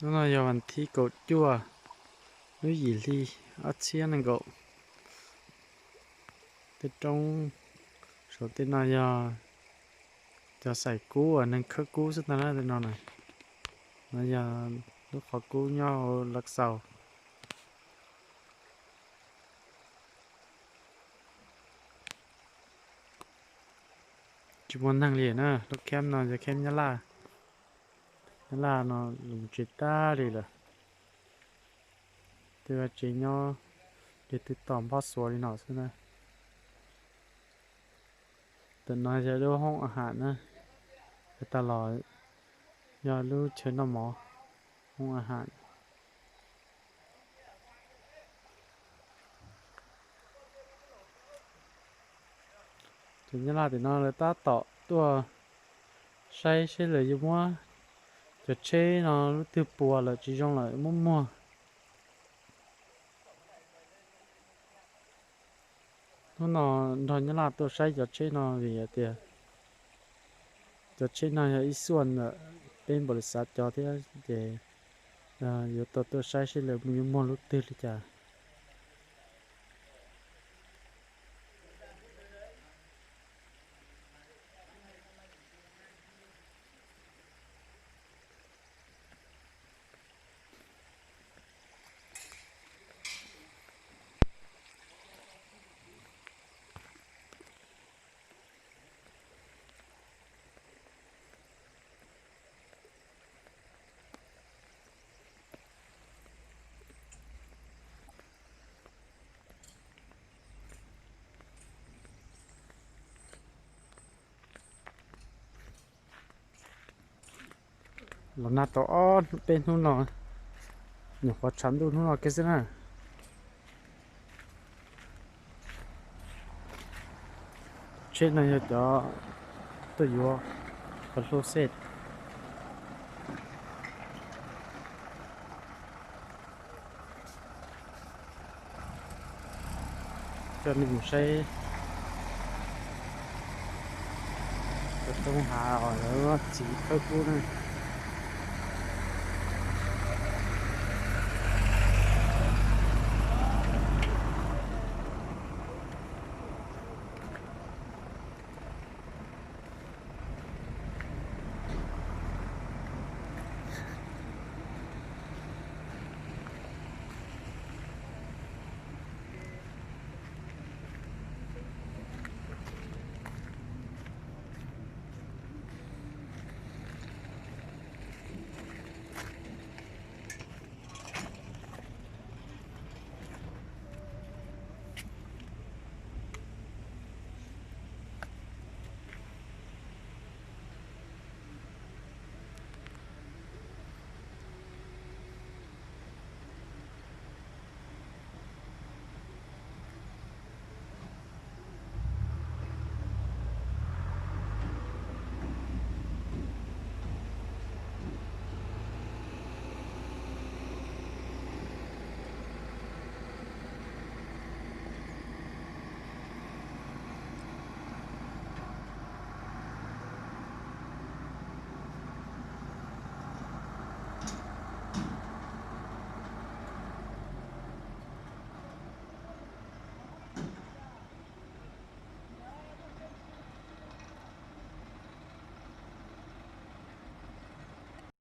Hnub no yog vas thib kaum cuaj, lub yim hli ob txhiab nees nkaum. Tej roob saum tej no yog cov xaim kub uas neeg khawb kub xwb tag na tej no na. No yog lub qhov kub nyob hauv Lav Xaus. Tsis muaj neeg li na, lub camp no yog camp Nyab Laj. Nyab Laj no los tsis tag li lawm. Tej vaj tsev nyob li twb tom nphob xuav li no xwb na. Ntawm no yog lub hoob a has na, tas los yog lub chaw noj mov, hoob a has. Cov Nyab Laj tim no lawv tab tom tuaj saib seb lawv yuav muab cov tsheb no lub twg puas lawm tsis zoo lawm muab muag. Hnub no nrog Nyab Laj tuaj saib cov tsheb no vim hais tias cov tsheb no yog ib xuaj ntawm peb npaum li xav cov thiab ces yuav tau tuaj saib seb lawv yuav muag lub twg li cas. Los nag tau ob peb hnub no, nyuam qhuav tshav ntuj hnub no kiag xwb na. Tsheb no yog cov tuaj yuav cov hlua xej. Coj nej mus saib cov roob hav uas lawv txiv khawb kub na.